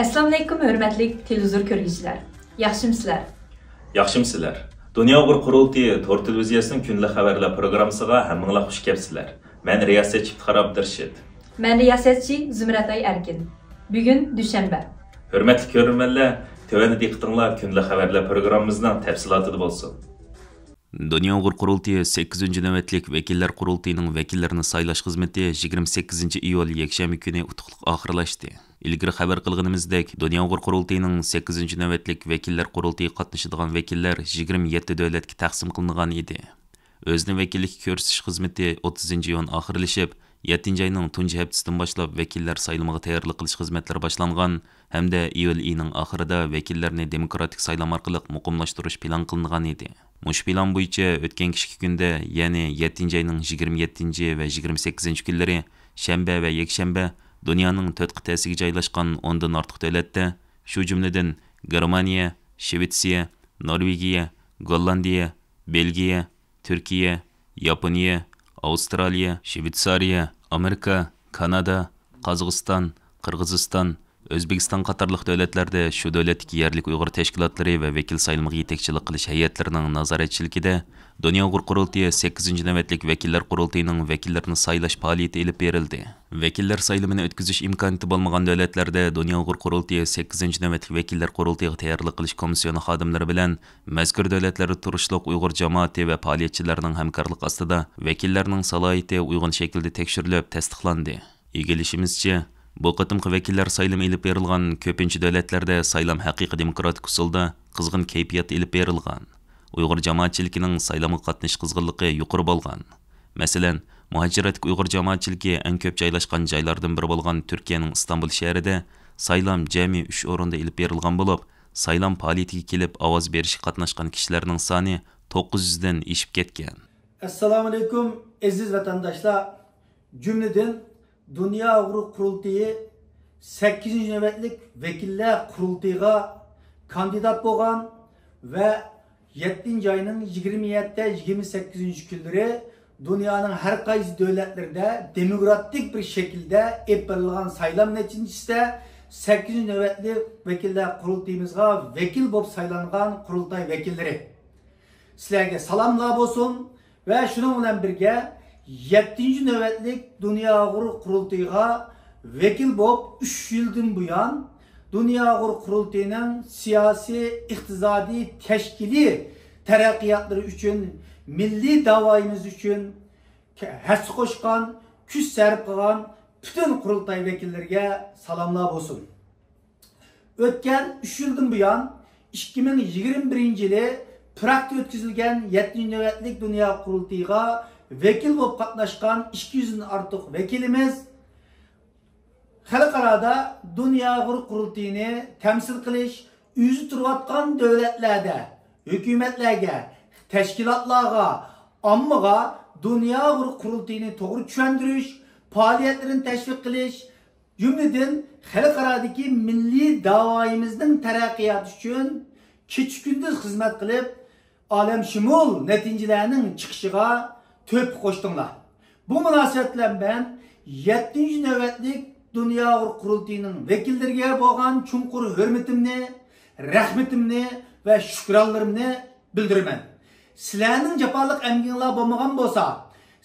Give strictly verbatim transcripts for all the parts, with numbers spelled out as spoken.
ئەسسالامۇئەلەيكۇم، ھۆرمەتلىك تېلېۋىزور كۆرگۈچىلەر. ياخشىمۇسىلەر؟ ياخشىمۇسىلەر؟ دۇنيا ئۇيغۇر قۇرۇلتىيى تور تېلېۋىزىيەسىنىڭ كۈندىلىك خەۋەرلەر پروگراممىسىغا ھەممىڭلار خۇش كەپسىلەر. مەن رىياسەتچى ئىپتىخار ئابدۇرېشىت. مەن رىياسەتچى زۇمرەتئاي ئەركىن. بۈگۈن دۈشەنبە. ھۆرمەتلىك كۆرۈرمەنلەر، تۆۋەندە دىققىتىڭلار كۈندىلىك خەۋەرلەر پروگراممىمىزنىڭ تەپسىلاتىدا بولسۇن. دۇنيا ئۇيغۇر قۇرۇلتىيى سەككىزىنچى نۆۋەتلىك ۋەكىللەر قۇرۇلتىيىنىڭ ۋەكىللەرنى سايلاش خىزمىتى يىگىرمە سەككىزىنچى ئىيۇل يەكشەنبە كۈنى ئۇتۇقلۇق ئاخىرلاشتى. ئىلگىرى خەۋەر قىلغىنىمىزدەك، دۇنيا ئۇيغۇر قۇرۇلتىيىنىڭ سەككىزىنچى نۆۋەتلىك ۋەكىللەر قۇرۇلتىيىغا قاتنىشىدىغان ۋەكىللەر يىگىرمە يەتتە دۆلەتكە تەقسىم قىلىنغان ئىدى. ئۆزىنى ۋەكىللىككە كۆرسىتىش خىزمىتى ئوتتۇزىنچى ئىيۇن ئاخىرلىشىپ، يەتتىنچى ئاينىڭ تۇنجى ھەپتىسىدىن باشلاپ ۋەكىللەر سايلىمىغا تەييارلىق قىلىش خىزمەتلىرى باشلانغان ھەمدە ئىيۇل ئېيىنىڭ ئاخىرىدا ۋەكىللەرنى دېموكراتىك سايلام ئارقىلىق مۇقىملاشتۇرۇش پىلان قىلىنغان ئىدى. مۇشۇ پىلان بويىچە ئۆتكەن كېچىكى كۈندە، يەنى يەتتىنچى ئاينىڭ يىگىرمە يەتتىنچى ۋە يىگىرمە سەككىزىنچى كۈنلىرى شەنبە ۋە يەكشەنبە دۇنيانىڭ تۆت قىتئەسىگە جايلاشقان ئوندىن ئارتۇق دۆلەتتە، شۇ جۈملىدىن گېرمانىيە، شىۋېتسىيە، نورۋېگىيە، گوللاندىيە، بېلگىيە، تۈركىيە، ياپونىيە، ئاۋسترالىيە، شىۋېتسارىيە، ئامېرىكا، كانادا، قازاقىستان، قىرغىزىستان، ئۆزبېكىستان قاتارلىق دۆلەتلەردە شۇ دۆلەتتىكى يەرلىك ئۇيغۇر تەشكىلاتلىرى ۋە ۋەكىل سايلىمىغا يېتەكچىلىك قىلىش ھەيئەتلىرىنىڭ نازارەتچىلىكىدە دۇنيا ئۇيغۇر قۇرۇلتىيى سەككىزىنچى نۆۋەتلىك ۋەكىللەر قۇرۇلتىيىنىڭ ۋەكىللىرىنى سايلاش پائالىيىتى ئېلىپ بېرىلدى. ۋەكىللەر سايلىمىنى ئۆتكۈزۈش ئىمكانىيىتى بولمىغان دۆلەتلەردە دۇنيا ئۇيغۇر قۇرۇلتىيى سەككىزىنچى نۆۋەتلىك ۋەكىللەر قۇرۇلتىيىغا تەييارلىق قىلىش كومىسسىيونى خادىملىرى بىلەن مەزكۇر دۆلەتلەردە تۇرۇشلۇق ئۇيغۇر جامائىتى ۋە پائالىيەتچىلەرنىڭ ھەمكارلىق ئاستىدا ۋەكىللەرنىڭ سالاھىيىتى ئۇيغۇن شەكىلدە تەكشۈرۈلۈپ تەستىقلاندى. ئىگىلىشىمىزچە، بۇ قېتىمقى ۋەكىللەر سايلىمى ئېلىپ بېرىلغان كۆپىنچە دۆلەتلەردە سايلام ھەقىقىي دېموكراتىك ئۇسۇلدا، قىزغىن كەيپىياتتا ئېلىپ بېرىلغان. ئۇيغۇر جامائەتچىلىكىنىڭ سايلامغا قاتنىشىش قىزغىنلىقى يۇقىرى بولغان. مەسىلەن، مۇھاجىرەتتىكى ئۇيغۇر جامائەتچىلىكى ئەڭ كۆپ جايلاشقان جايلاردىن بىرى بولغان تۈركىيەنىڭ ئىستانبۇل شەھىرىدە سايلام جەمئىي ئۈچ ئورۇندا ئېلىپ بېرىلغان بولۇپ، سايلام پائالىيىتىگە كېلىپ ئاۋاز بېرىشكە قاتناشقان كىشىلەرنىڭ سانى توققۇز يۈزدىن ئېشىپ كەتكەن. ئەسسالامۇئەلەيكۇم، ئەزىز ۋەتەنداشلار! جۈملىدىن، دۇنيا ئۇيغۇر قۇرۇلتىيى سەككىزىنچى نۆۋەتلىك ۋەكىللەر قۇرۇلتىيىغا كاندىدات بولغان ۋە يەتتىنچى ئاينىڭ يىگىرمە يەتتە، يىگىرمە سەككىزىنچى كۈنلىرى دۇنيانىڭ ھەر قايسى دۆلەتلىرىدە دېموكراتىك بىر شەكىلدە ئېلىپ بېرىلغان سايلام نەتىجىسىدە سەككىزىنچى نۆۋەتلىك ۋەكىللەر قۇرۇلتىيىمىزغا ۋەكىل بولۇپ سايلانغان قۇرۇلتاي ۋەكىللىرى. سىلەرگە سالاملار بولسۇن ۋە شۇنىڭ بىلەن بىرگە، يەتتىنچى نۆۋەتلىك دۇنيا ئۇيغۇر قۇرۇلتىيىغا ۋەكىل بولۇپ ئۈچ يىلدىن بۇيان، دۇنيا ئۇيغۇر قۇرۇلتىيىنىڭ سىياسىي، ئىقتىسادىي، تەشكىلىي تەرەققىياتلىرى ئۈچۈن، مىللىي داۋايىمىز ئۈچۈن ھەسسە قوشقان، كۈچ سەرپ قىلغان پۈتۈن قۇرۇلتاي ۋەكىللىرىگە سالاملار بولسۇن. ئۆتكەن ئۈچ يىلدىن بۇيان، ئىككى مىڭ يىگىرمە بىرىنچى يىلى پراگتا ئۆتكۈزۈلگەن يەتتىنچى نۆۋەتلىك دۇنيا قۇرۇلتىيىغا ۋەكىل بولۇپ قاتناشقان ئىككى يۈزدىن ئارتۇق ۋەكىلىمىز خەلقئارادا دۇنيا ئۇيغۇر قۇرۇلتىيىنى تەمسىل قىلىش، ئۆزى تۇرۇۋاتقان دۆلەتلەردە ھۆكۈمەتلەرگە، تەشكىلاتلارغا، ئاممىغا دۇنيا ئۇيغۇر قۇرۇلتىيىنى توغرا چۈشەندۈرۈش، پائالىيەتلىرىنى تەشۋىق قىلىش، جۈملىدىن خەلقئارادىكى مىللىي داۋايىمىزنىڭ تەرەققىياتى ئۈچۈن كېچە-كۈندۈز خىزمەت قىلىپ، ئالەمشۇمۇل نەتىجىلەرنىڭ چىقىشىغا تۆھپە قوشتۇڭلار. بۇ مۇناسىۋەت بىلەن مەن يەتتىنچى نۆۋەتلىك دۇنيا ئۇيغۇر قۇرۇلتىيىنىڭ ۋەكىللىرىگە بولغان چوڭقۇر ھۆرمىتىمنى، رەھمىتىمنى ۋە شۈكرانلىرىمنى بىلدۈرىمەن. سىلەرنىڭ جاپالىق ئەمگىكىڭلار بولمىغان بولسا،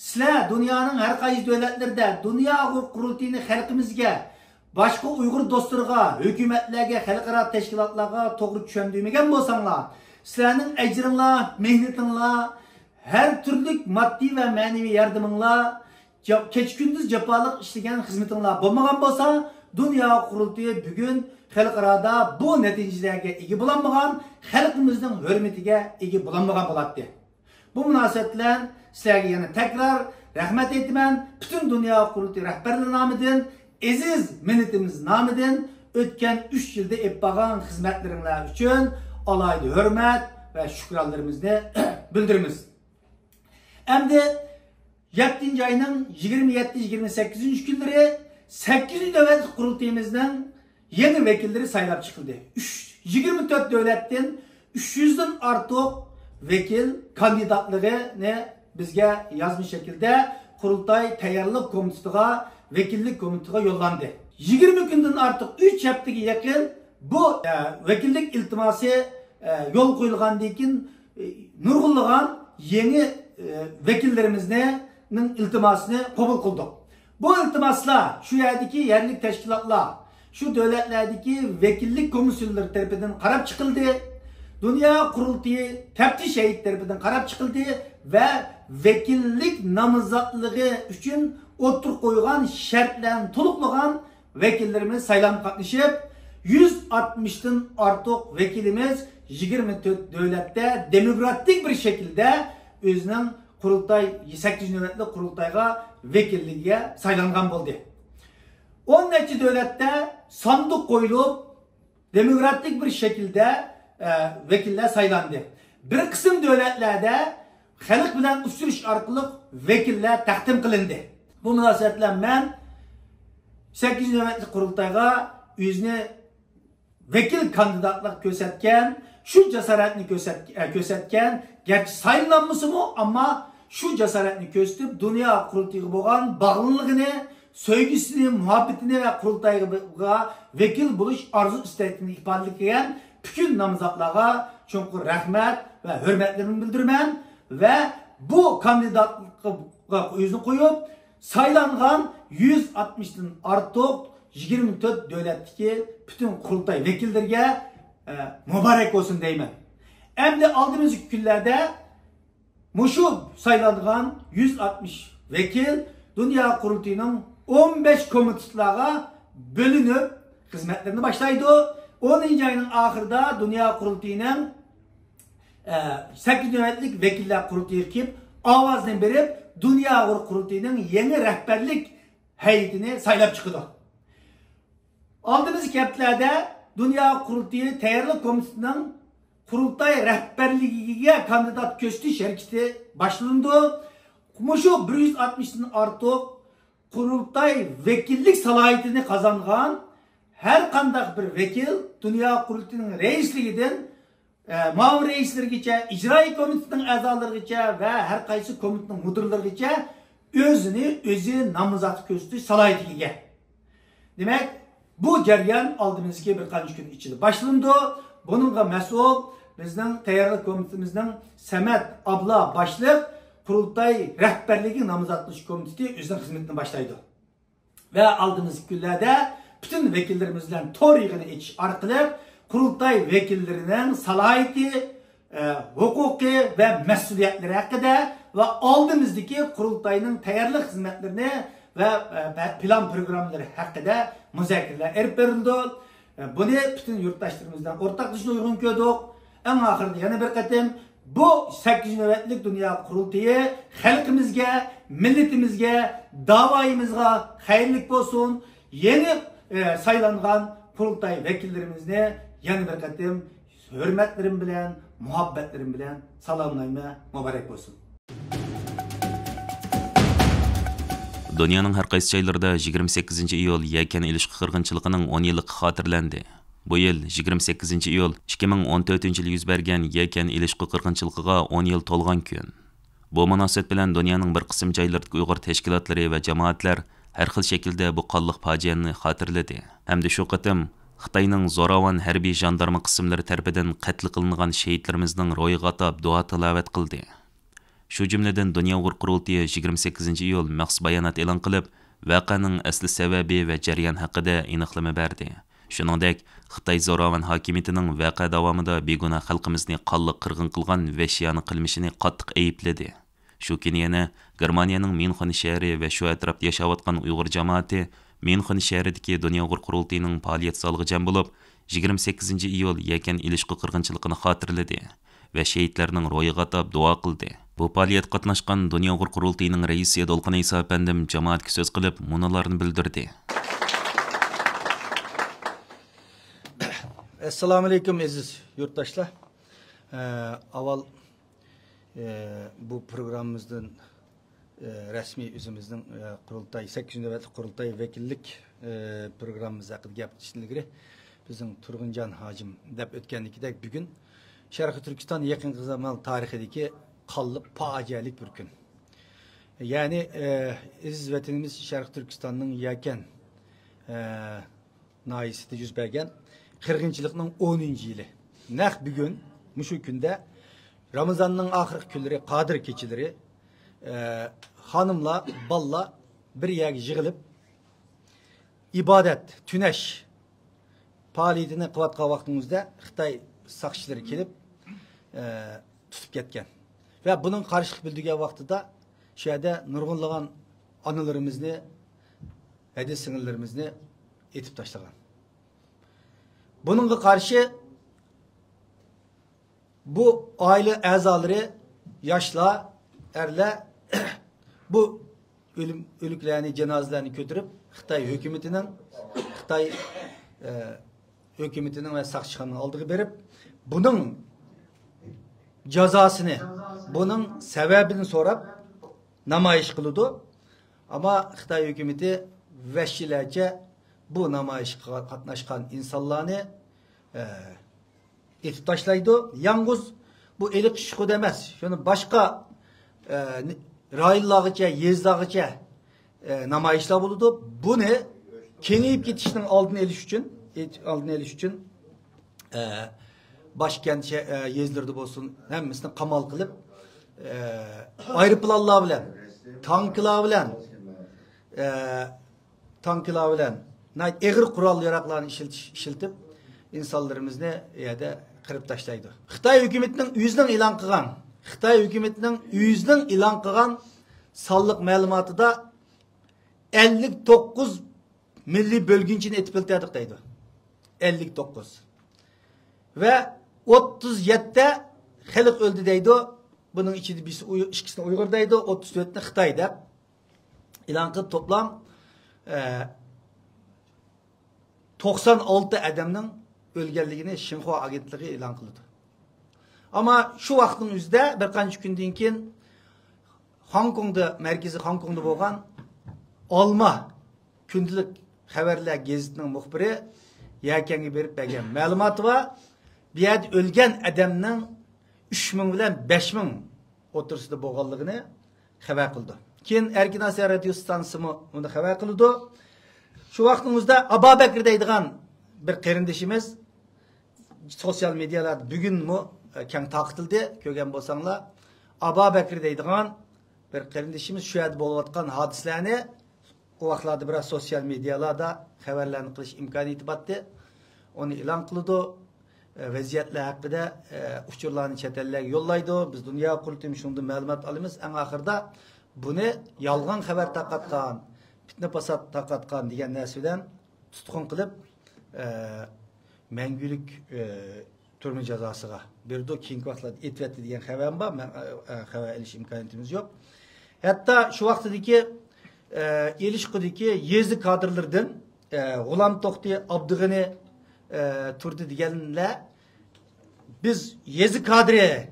سىلەر دۇنيانىڭ ھەر قايسى دۆلەتلىرىدە دۇنيا ئۇيغۇر قۇرۇلتىيىنى خەلقىمىزگە، باشقا ئۇيغۇر دوستلىرىغا، ھۆكۈمەتلەرگە، خەلقئارا تەشكىلاتلارغا توغرا چۈشەندۈرمىگەن بولساڭلار، سىلەرنىڭ ئەجرىڭلار، مېھنىتىڭلار، ھەر تۈرلۈك ماددىي ۋە مەنىۋى ياردىمىڭلار، جا-، كېچە-كۈندۈز جاپالىق ئىشلىگەن خىزمىتىڭلار بولمىغان بولسا، دۇنيا قۇرۇلتىيى بۈگۈن خەلقئارادا بۇ نەتىجىلەرگە ئىگە بولالمىغان، خەلقىمىزنىڭ ھۆرمىتىگە ئىگە بولالمىغان بولاتتى. بۇ مۇناسىۋەت بىلەن سىلەرگە يەنە تەكرار رەھمەت ئېيتىمەن. پۈتۈن دۇنيا قۇرۇلتىيى رەھبەرلىرى نامىدىن، ئەزىز مىللىتىمىز نامىدىن ئۆتكەن ئۈچ يىلدا ئېلىپ بارغان خىزمەتلىرىڭلار ئۈچۈن ئالاھىدە ھۆرمەت ۋە شۈكرانلىرىمىزنى بىلدۈرىمىز. ئەمدى يەتتىنچى ئاينىڭ يىگىرمە يەتتە، يىگىرمە سەككىزىنچى كۈنلىرى سەككىزىنچى نۆۋەتلىك قۇرۇلتىيىمىزنىڭ يېڭى ۋەكىللىرى سايلاپ چىقىلدى. ئۈچ، يىگىرمە تۆت دۆلەتتىن ئۈچ يۈزدىن ئارتۇق ۋەكىل كاندىداتلىقىنى بىزگە يازما شەكىلدە قۇرۇلتاي تەييارلىق كومىتېتىغا، ۋەكىللىك كومىتېتىغا يوللاندى. يىگىرمە كۈندىن ئارتۇق، ئۈچ ھەپتىگە يېقىن بۇ، ئە، ۋەكىللىك ئىلتىماسى، ئە، يولغا قويۇلغاندىن كېيىن، ئە، نۇرغۇنلىغان يېڭى، ئە، ۋەكىللىرىمىزنىڭ ئىلتىماسىنى قوبۇل قىلدۇق. بۇ ئىلتىماسلار شۇ يەردىكى يەرلىك تەشكىلاتلار، شۇ دۆلەتلەردىكى ۋەكىللىك كومىسسىيلىرى تەرىپىدىن قاراپ چىقىلدى. دۇنيا قۇرۇلتىيى تەپتىش ھەيئىتى تەرىپىدىن قاراپ چىقىلدى ۋە ۋەكىللىك نامزاتلىقى ئۈچۈن ئوتتۇرىغا قويغان شەرتلەرنى تولۇقلىغان ۋەكىللىرىمىز سايلامغا قاتنىشىپ، يۈز ئاتمىشتىن ئارتۇق ۋەكىلىمىز يىگىرمە تۆت دۆلەتتە دېموكراتىك بىر شەكىلدە ئۆزىنىڭ قۇرۇلتاي، سەككىزىنچى نۆۋەتلىك قۇرۇلتايغا ۋەكىللىكىگە سايلانغان بولدى. ئون نەچچە دۆلەتتە ساندۇق قويۇلۇپ، دېموكراتىك بىر شەكىلدە، ئە، ۋەكىللەر سايلاندى. بىر قىسىم دۆلەتلەردە خەلق بىلەن ئۇچرىشىش ئارقىلىق ۋەكىللەر تەقدىم قىلىندى. بۇ مۇناسىۋەت بىلەن مەن سەككىزىنچى نۆۋەتلىك قۇرۇلتايغا ئۆزىنى ۋەكىل كاندىداتلىق كۆرسەتكەن، شۇ جاسارەتنى كۆرسەت-، ئە، كۆرسەتكەن، گەرچە سايلانمىسىمۇ، ئەمما شۇ جاسارەتنى كۆرسىتىپ، دۇنيا قۇرۇلتىيىغا بولغان باغلىنىشىنى، سۆيگۈسىنى، مۇھەببىتىنى ۋە قۇرۇلتايغا ۋەكىل بولۇش ئارزۇ ئىستەكلىرىنى ئىپادىلىگەن پۈتۈن نامزاتلارغا چوڭقۇر رەھمەت ۋە ھۆرمەتلىرىمنى بىلدۈرىمەن ۋە بۇ كاندىداتلىققا ئۆزىنى قويۇپ، سايلانغان يۈز ئاتمىشتىن ئارتۇق يىگىرمە تۆت دۆلەتتىكى پۈتۈن قۇرۇلتاي ۋەكىللىرىگە، ئە، مۇبارەك بولسۇن دەيمەن. ئەمدى ئالدىمىزدىكى كۈنلەردە مۇشۇ سايلانغان يۈز ئاتمىش ۋەكىل دۇنيا قۇرۇلتىيىنىڭ ئون بەش كومىتېتلارغا بۆلۈنۈپ خىزمەتلىرىنى باشلايدۇ. ئونىنچى ئاينىڭ ئاخىرىدا دۇنيا قۇرۇلتىيىنىڭ، ئە، سەككىز نۆۋەتلىك ۋەكىللەر قۇرۇلتىيىغا كېلىپ، ئاۋازنى بېرىپ، دۇنيا ئۇيغۇر قۇرۇلتىيىنىڭ يېڭى رەھبەرلىك ھەيئىتىنى سايلاپ چىقىدۇ. ئالدىمىزدىكى ھەپتىلەردە دۇنيا قۇرۇلتىيى تەييارلىق كومىتېتىنىڭ قۇرۇلتاي رەھبەرلىكىگە كاندىدات كۆرسىتىش ھەرىكىتى باشلىنىدۇ. مۇشۇ بىر يۈز ئاتمىشتىن ئارتۇق قۇرۇلتاي ۋەكىللىك سالاھىيىتىنى قازانغان ھەر قانداق بىر ۋەكىل دۇنيا قۇرۇلتىيىنىڭ رەئىسلىكىدىن، ئە، مۇئاۋىن رەئىسلىرىگىچە، ئىجرائىي كومىتېتنىڭ ئەزالىرىغىچە ۋە ھەر قايسى كومىتېتنىڭ مۇدىرلىرىغىچە ئۆزىنى ئۆزى نامزات كۆرسىتىش سالاھىيىتىگە ئىگە. دېمەك، بۇ جەريان ئالدىمىزدىكى بىر قانچە كۈن ئىچىدە باشلىنىدۇ. بۇنىڭغا مەسئۇل بىزنىڭ تەييارلىق كومىتېتىمىزنىڭ سەمەت ئابلا باشلىق قۇرۇلتاي رەھبەرلىكى نامزات قىلىش كومىتېتى ئۆزىنىڭ خىزمىتىنى باشلايدۇ. ۋە ئالدىمىزدىكى كۈنلەردە پۈتۈن ۋەكىللىرىمىز بىلەن تور يىغىنى ئېچىش ئارقىلىق قۇرۇلتاي ۋەكىللىرىنىڭ سالاھىيىتى، ئە، ھوقۇقى ۋە مەسئۇلىيەتلىرى ھەققىدە ۋە ئالدىمىزدىكى قۇرۇلتاينىڭ تەييارلىق خىزمەتلىرىنى ۋە، ئە، پىلان پروگراممىلىرى ھەققىدە مۇزاكىرىلەر ئېلىپ بېرىلىدۇ. ئە، بۇنى پۈتۈن يۇرتداشلىرىمىز بىلەن ئورتاقلىشىشنى ئۇيغۇن كۆردۇق. ئەڭ ئاخىرىدا يەنە بىر قېتىم بۇ سەككىزىنچى نۆۋەتلىك دۇنيا قۇرۇلتىيى خەلقىمىزگە، مىللىتىمىزگە، داۋايىمىزغا خەيرلىك بولسۇن. يېڭى، ئە، سايلانغان قۇرۇلتاي ۋەكىللىرىمىزنى يەنە بىر قېتىم ھۆرمەتلىرىم بىلەن، مۇھەببەتلىرىم بىلەن سالاملايمەن. مۇبارەك بولسۇن. دۇنيانىڭ ھەر قايسى جايلىرىدا يىگىرمە سەككىزىنچى ئىيۇل يەكەن ئېلىشقا قىرغىنچىلىقىنىڭ ئون يىللىقى خاتىرىلەندى. بۇ يىل يىگىرمە سەككىزىنچى ئىيۇل ئىككى مىڭ ئون تۆتىنچى يىل يۈز بەرگەن يەكەن ئېلىشقا قىرغىنچىلىقىغا ئون يىل تولغان كۈن. بۇ مۇناسىۋەت بىلەن دۇنيانىڭ بىر قىسىم جايلىرىدىكى ئۇيغۇر تەشكىلاتلىرى ۋە جامائەتلەر ھەر خىل شەكىلدە بۇ قانلىق پاجىئەنى خاتىرىلىدى ھەمدە شۇ قېتىم خىتاينىڭ زوراۋان ھەربىي ژاندارما قىسىملىرى تەرىپىدىن قەتل قىلىنغان شېھىتلىرىمىزنىڭ روھىغا ئاتاپ دۇئا تىلاۋەت قىلدى. شۇ جۈملىدىن دۇنيا ئۇيغۇر قۇرۇلتىيى يىگىرمە سەككىزىنچى ئىيۇل مەخسۇس بايانات ئېلان قىلىپ، ۋەقەنىڭ ئەسلى سەۋەبى ۋە جەريان ھەققىدە ئېنىقلىما بەردى. شۇنىڭدەك، خىتاي زوراۋان ھاكىمىيىتىنىڭ ۋەقە داۋامىدا بىگۇناھ خەلقىمىزنى قانلىق قىرغىن قىلغان ۋەھشىيانە قىلمىشىنى قاتتىق ئەيىبلىدى. شۇ كۈنى يەنە گېرمانىيەنىڭ ميۇنخېن شەھىرى ۋە شۇ ئەتراپتا ياشاۋاتقان ئۇيغۇر جامائىتى ميۇنخېن شەھىرىدىكى دۇنيا ئۇيغۇر قۇرۇلتىيىنىڭ پائالىيەت زالىغا جەم بولۇپ، يىگىرمە سەككىزىنچى ئىيۇل يەكەن ئېلىشقا قىرغىنچىلىقىنى خاتىرىلىدى ۋە شېھىتلەرنىڭ روھىغا ئاتاپ دۇئا قىلدى. بۇ پائالىيەتكە قاتناشقان دۇنيا ئۇيغۇر قۇرۇلتىيىنىڭ رەئىسى دولقۇن ئەيسا ئەپەندىم جامائەتكە سۆز قىلىپ، مۇنۇلارنى بىلدۈردى. ئەسسالامۇئەلەيكۇم، ئەزىز يۇرتداشلار. ئە، ئاۋۋال، ئە، بۇ پروگراممىمىزدىن ئە، رەسمىي ئۆزىمىزنىڭ، ئە، قۇرۇلتاي، سەككىزىنچى نۆۋەتلىك قۇرۇلتاي ۋەكىللىك، ئە، پروگراممىمىز ھەققىدە گەپ ئېتىشتىن ئىلگىرى، بىزنىڭ تۇرغۇنجان ھاجىم دەپ ئۆتكەندىكىدەك، بۈگۈن شەرقىي تۈركىستان يېقىنقى زامان تارىخىدىكى قانلىق پاجىئەلىك بىر كۈن. يەنى، ئە، ئەزىز ۋەتىنىمىز شەرقىي تۈركىستاننىڭ يەكەن ئە، ناھىيەسىدە يۈز بەرگەن قىرغىنچىلىقنىڭ ئونىنچى يىلى. نەق بۈگۈن مۇشۇ كۈندە، رامىزاننىڭ ئاخىرقى كۈنلىرى، قادىر كېچىلىرى، ئە، خانىملار، بالىلار بىر يەرگە يىغىلىپ، ئىبادەت، تۈنەش پائالىيىتىنى قىلىۋاتقان ۋاقتىمىزدا خىتاي ساقچىلىرى كېلىپ، ئە، تۇتۇپ كەتكەن. ۋە بۇنىڭ قارشىلىق بىلدۈرگەن ۋاقتىدا شۇ يەردە نۇرغۇنلىغان ئانىلىرىمىزنى، ھەدە سىڭىللىرىمىزنى ئېتىپ تاشلىغان. بۇنىڭغا قارشى بۇ ئائىلە ئەزالىرى، ياشلار، ئەرلەر بۇ ئۆلۈم، ئۆلۈكلەرنى، جانازىلەرنى كۆتۈرۈپ، خىتاي ھۆكۈمىتىنىڭ، خىتاي، ئە، ھۆكۈمىتىنىڭ ۋە ساقچىخانىنىڭ ئالدىغا بېرىپ، بۇنىڭ جازاسىنى، بۇنىڭ سەۋەبىنى سوراپ نامايىش قىلىدۇ. ئەمما خىتاي ھۆكۈمىتى ۋەھشىيلەرچە بۇ نامايىشقا قاتناشقان ئىنسانلارنى، ئە، ئېتىپ تاشلايدۇ. يالغۇز بۇ ئېلىقىش ئىشخۇدا ئەمەس، شۇنى باشقا، ئە، رايونلارغىچە، يېزىلارغىچە، ئە، نامايىشلار بولىدۇ. بۇنى كېڭىيىپ كېتىشنىڭ ئالدىنى ئېلىش ئۈچۈن، ئالدىنى ئېلىش ئۈچۈن، ئە، باش كەنت شە-، ئە، يېزىلىرىدا بولسۇن، ھەممىسىنى قامال قىلىپ، ئە، ئايروپىلانلار بىلەن، تانكىلار بىلەن، ئە، تانكىلار بىلەن ناھايىتى ئېغىر قورال ياراغلارنى ئىشلىتىش، ئىشلىتىپ، ئىنسانلىرىمىزنى يەردە قىرىپ تاشلايدۇ. خىتاي ھۆكۈمىتىنىڭ ئۆزىنىڭ ئېلان قىلغان، خىتاي ھۆكۈمىتىنىڭ ئۆزىنىڭ ئېلان قىلغان سانلىق مەلۇماتىدا ئەللىك توققۇز مىللىي بۆلگۈنچىنى ئېتىپ ئۆلتۈردۇق دەيدۇ. ئەللىك توققۇز. ۋە ئوتتۇز يەتتە خەلق ئۆلدى دەيدۇ. بۇنىڭ ئىچىدە بىرسى ئۇي-، ئىككىسىنى ئۇيغۇر دەيدۇ، ئوتتۇز تۆتىنى خىتاي دەپ ئېلان قىلىپ، توپلام، ئە، توقسان ئالتە ئادەمنىڭ ئۆلگەنلىكىنى شىنخۇا ئاگېنتلىقى ئېلان قىلىدۇ. ئەمما شۇ ۋاقىتنىڭ ئۆزىدە بىر قانچە كۈندىن كېيىن خوڭكوڭدا، مەركىزى خوڭكوڭدا بولغان ئالما كۈندىلىك خەۋەرلەر گېزىتىنىڭ مۇخبىرى يەكەنگە بېرىپ بەرگەن مەلۇماتى بار. بۇ يەردە ئۆلگەن ئادەمنىڭ ئۈچ مىڭ بىلەن بەش مىڭ ئوتتۇرىسىدا بولغانلىقىنى خەۋەر قىلىدۇ. كېيىن ئەركىن ئاسىيا رادىيو ستانسىسىمۇ بۇنى خەۋەر قىلىدۇ. شۇ ۋاقىتنىڭ ئۆزىدە ئابابەكرى دەيدىغان بىر قېرىندىشىمىز سوتسىيال مېدىيالاردا بۈگۈنمۇ، ئە، كەڭ تارقىتىلدى، كۆرگەن بولساڭلار. ئابابەكرى دەيدىغان بىر قېرىندىشىمىز شۇ يەردە بولۇۋاتقان ھادىسىلەرنى، ئۇ ۋاقىتلاردا بىراز سوتسىيال مېدىيالاردا خەۋەرلەرنى قىلىش ئىمكانىيىتى بارتتى. ئۇنى ئېلان قىلىدۇ. ئە، ۋەزىيەتلەر ھەققىدە، ئە، ئۇچۇرلارنى چەت ئەللەرگە يوللايدۇ. بىز دۇنيا قۇرۇلتىيىمۇ شۇنىڭدىن مەلۇمات ئالىمىز. ئەڭ ئاخىرىدا بۇنى يالغان خەۋەر تارقاتقان، پىتنە-پاسات تارقاتقان دېگەن نەرسە بىلەن تۇتقۇن قىلىپ، ئە، مەڭگۈلۈك، ئە، تۈرمە جازاسىغا بېرىدۇ. كېيىنكى ۋاقىتلاردا ئېتىۋەتتى دېگەن خەۋەرمۇ بار. مەن، ئە، ئە، خەۋەر ئېلىش ئىمكانىيىتىمىز يوق. ھەتتا شۇ ۋاقتىدىكى، ئە، ئېلىشقۇدىكى يېزا كادىرلىرىدىن، ئە، غۇلام توختى، ئابدۇغېنى، ئە، تۇردى دېگەنلەر، «بىز يېزا كادىرى،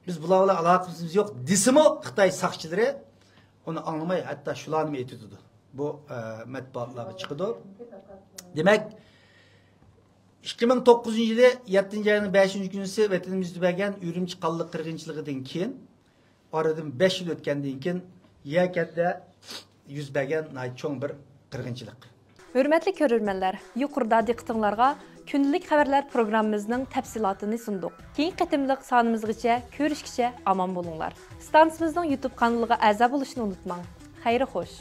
بىز بۇلار بىلەن ئالاقىمىز يوق» دېسىمۇ، خىتاي ساقچىلىرى ئۇنى ئاڭلىماي، ھەتتا شۇلارنىمۇ ئېتىۋېتىدۇ. بۇ، ئە، مەتبۇئاتلارغا چىقىدۇ. دېمەك، ئىككى مىڭ توققۇزىنچى يىلى يەتتىنچى ئاينىڭ بەشىنچى كۈنىسى ۋەتىنىمىزدە بەرگەن ئۈرۈمچى قانلىق قىرغىنچىلىقىدىن كېيىن، ئارىدىن بەش يىل ئۆتكەندىن كېيىن، يەكەندە يۈز بەرگەن ناھايىتى چوڭ بىر قىرغىنچىلىق. ھۆرمەتلىك كۆرۈرمەنلەر، يۇقىرىدا دىققىتىڭلارغا كۈندىلىك خەۋەرلەر پروگراممىمىزنىڭ تەپسىلاتىنى سۇندۇق. كېيىنكى قېتىملىق سانىمىزغىچە كۆرۈشكىچە ئامان بولۇڭلار. ئىستانسىمىزنىڭ يۇتۇب قانىلىغا ئەزا بولۇشنى ئۇنتۇماڭ. خەير خوش.